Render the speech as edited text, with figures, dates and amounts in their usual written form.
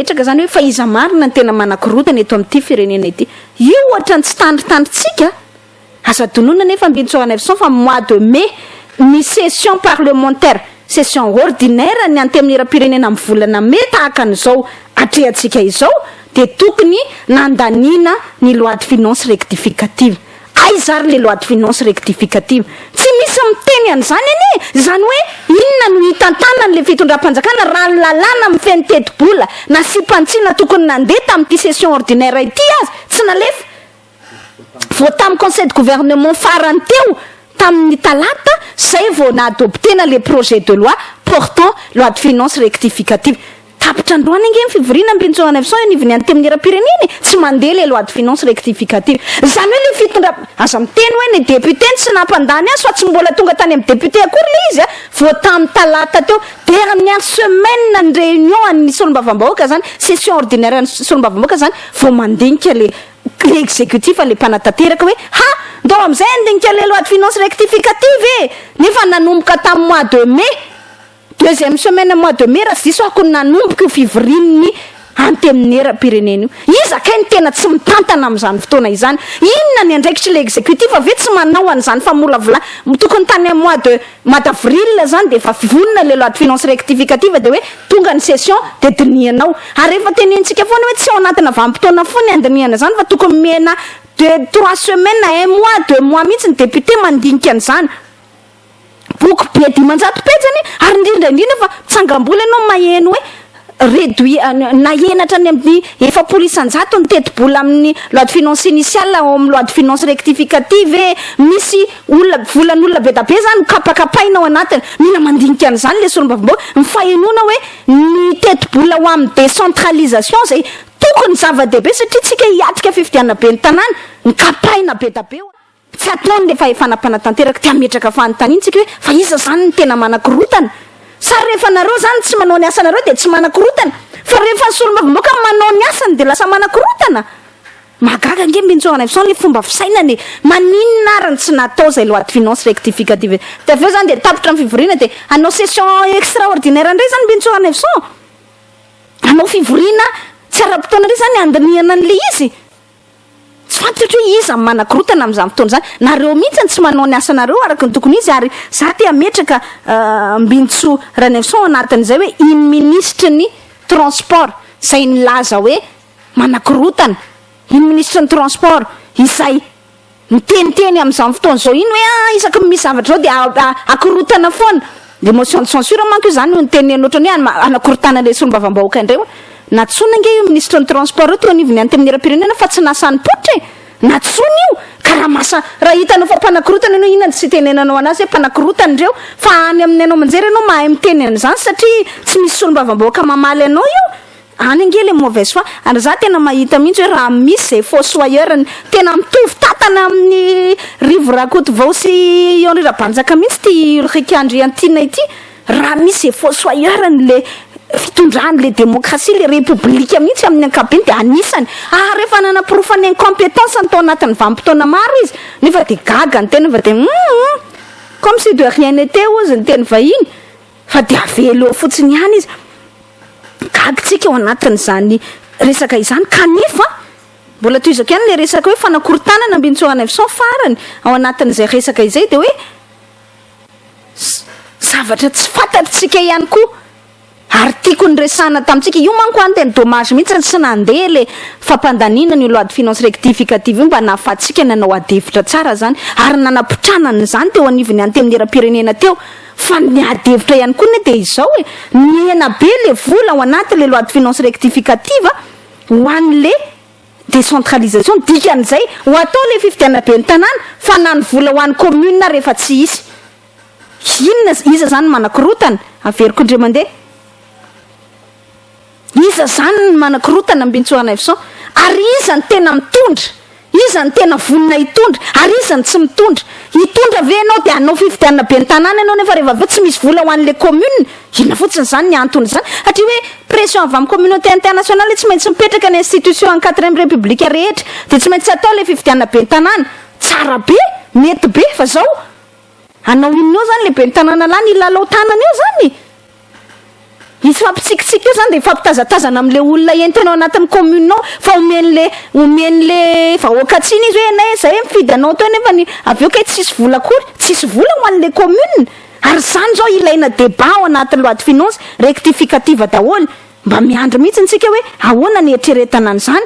ametraka zany hoe fa iza marina ny tena manakorotana eto amin'ity firenena ity? Io ohatran'ny tsy tandritandrintsika. Aza adinoina nefa Ambinintsoa Ranaivoson fa mois de mai ny session parlementaire, session ordinaire ny antenimierampirenena amin'ny volana mai tahaka an'izao atrehantsika izao dia tokony nandaniana ny loi de finance rectificative. Aiza ary le loi de finance rectificative? Tsy misy miteny an'izany anie e! Izany hoe inona no hitantanan'le fitondram-panjakana raha ny lalàna mifehy ny tetibola nasiam-panitsiana tokony nandeha tamin'ity session ordinaire ity aza tsy nalefa vao tamin'ny conseil de gouvernement farany teo tamin'ny talata zay vao na-adoptena le projet de loi portant loi de finance rectificative. Tapitra androany ange ny fivoriana Ambinintsoa Ranaivoson eo anivon'ny Antenimierampirenena e! Tsy mandeha le loi de finance rectificative. Izany hoe le fitondra, aza miteny hoe ny député no tsy nampandany azy fa tsy mbola tonga tany amin'ny député akory le izy a! Vao tamin'ny talata teo, dernière semaine ny réunion an'ny solombavambahoaka zany, session ordinaire an'ny solombavambahoaka zany vao mandinika le le exécutif le mpanatanteraka hoe ha! Ndao amin'izay handinika le loi de finance rectificative e! Nefa nanomboka tamin'ny mois de mai Deuxième semaine mois de mai raha tsy diso ako no nanomboka io fivorian'ny antenimieram-pirenena io. Iza kay no tena tsy mitantana amin'izany fotoana izany? Inona ny andraikitr'ilay executif ve tsy manao an'izany famolavolana? Tokony tany amin'ny mois de mois d'avril izany dia efa vonona ilay loi de finance rectificative dia hoe tonga ny session dia dinihana ao. Ary efa tenenintsika foana hoe tsy ao anatina vanim-potoana fohy ny handinihana izany fa tokony omena deux trois semaines, un mois, deux mois mihitsy ny député mandinika an'izany. Boky be 500 pejy anie, ary indrindra indrindra fa mitsangam-bola ianao maheno hoe réduit, nahena hatrany amin'ny 40% ny tetibola amin'ny loi de finance initiale ao amin'ny loi de finance rectificative e, misy olona, volan'olona be da be zany kapakapaina ao anatiny, mila mandinika an'izany le solombavambahoaka, ny fahenoana hoe ny tetibola ho amin'ny décentralisation izay tokony zava-dehibe satria tsika hiatrika fifidianana ben'ny tanàna, ny kapaina be da be. Tsy ataony le fahefana mpanatanteraka dia hametraka fanontaniana tsika hoe fa iza zany no tena manakorotana? Sa rehefa nareo zany tsy manao ny asanareo dia tsy manakorotana? Fa rehefa ny solombavambahoaka manao ny asany dia lasa manakorotana? Mahagaga ange Mbinintsoa Ranaivoson le fomba fisainana e! Maninona ary no tsy natao izay loi de finance rectificative dia avy eo zany dia tapitra ny fivoriana dia hanao session extraordinaire indray zany Mbinintsoa Ranaivoson? Hanao fivoriana tsy ara-potoana indray zany handinihana an'le izy? Tsy fantatro hoe iza no manakorotana amin'izany fotoana izany. Nareo mihitsy no tsy manao ny asanareo araka ny tokony izy ary za te hametraka Mbinintsoa Ranaivoson ao anatin'izay hoe iny minisitry ny transport izay nilaza hoe manakorotana, iny minisitry ny transport izay miteniteny amin'izany fotoana izao iny hoe ah isaky ny misy zavatra izao dia akorotana foana. Le motion de censure manko io izany no niteneniny ohatran'ny hoe hanakorontana ilay solombavambahoaka indray hono. Nantsoina ange io minisitry ny transport io teo anivon'ny antenimierampirenena fa tsy nasainy poitra e! Nantsoina io! Ka raha masa raha hitanao fa mpanakorotana ianao inona no tsy hitenenanao anazy hoe mpanakorotana ireo fa any amin'ny haino aman-jery ianao mahay miteny an'izany satria tsy misy solombavambahoaka mamaly anao io! Any ange le mauvaise foi, ary za tena mahita mihitsy hoe raha misy zay fossoyeur ny tena mitovy tantana amin'ny Rivo Rakotovao sy i Henri Rabanjaka mihitsy ity Ulrich Andriantiana ity, raha misy zay fossoyeur ny le fitondrany le démocratie le république mihitsy amin'ny ankapobeny dia anisany, ary efa nanaporofa ny incompetence ny tao anatin'ny vanim-potoana maro izy nefa dia gaga ny tena fa dia hum comme si de rien n'etait hozy ny teny vahiny. Fa dia avela eo fotsiny ihany izy. Gaga tsika ao anatin'izany resaka izany kanefa mbola tohizako ihany ilay resaka hoe fanakorontanana Ambinintsoa Ranaivoson farany ao anatin'izay resaka izay dia hoe zavatra tsy fantatsika ihany koa ary tiako niresahana tamintsika io manko an tena dommage mihitsy tsy nandeha ilay fampandaniana an'io loi de finance rectificative io mba nahafahantsika nanao adihevitra tsara izany ary nanapotrana an'izany teo anivon'ny antenimierampirenena teo Fa ny ady hevitra ihany koa anie dia izao e, mihena be le vola ao anaty le loi de finance rectificative ho an'le décentralisation, dikan'izay ho atao le fifidianana ben'ny tanàna fa na ny vola ho an'ny commune ary efa tsy hisy. Inona, iza zany no manakorotana? Averiko indray mandeha. Iza zany no manakorotana Mbintsoa Ranaivoson? Ary iza no tena mitondra? Iza no tena vonona hitondra? Ary iza no tsy mitondra? Hitondra ve ianao dia hanao fifidianana ben'ny tanàna ianao nefa rehefa avy eo tsy misy vola ho an'ilay commune? Inona fotsiny izany ny anton'izany? Satria hoe pression avy amin'ny communauté internationale tsy maintsy mipetraka ny institution an'ny quatrième république rehetra dia tsy maintsy atao ilay fifidianana ben'ny tanàna. Tsara be, mety be fa zao hanao inona eo zany ilay ben'ny tanàna lany hilalao tanana eo zany? Izy. tsy fampitsikitsiky eo zany de fampitazatazana am'le olona entinao anatin'ny commune ao, fa omen'le vahoaka tsiny izy hoe nay zay mifidy anao teo, nefa ny avy eo kay tsisy vola akory, tsisy vola ho an'le commune. Ary zany zao ilaina débat ao anatin'ny loi de finance rectificative daholo. Mba miandry mihitsy ntsika hoe ahoana ny eritreretana an'izany.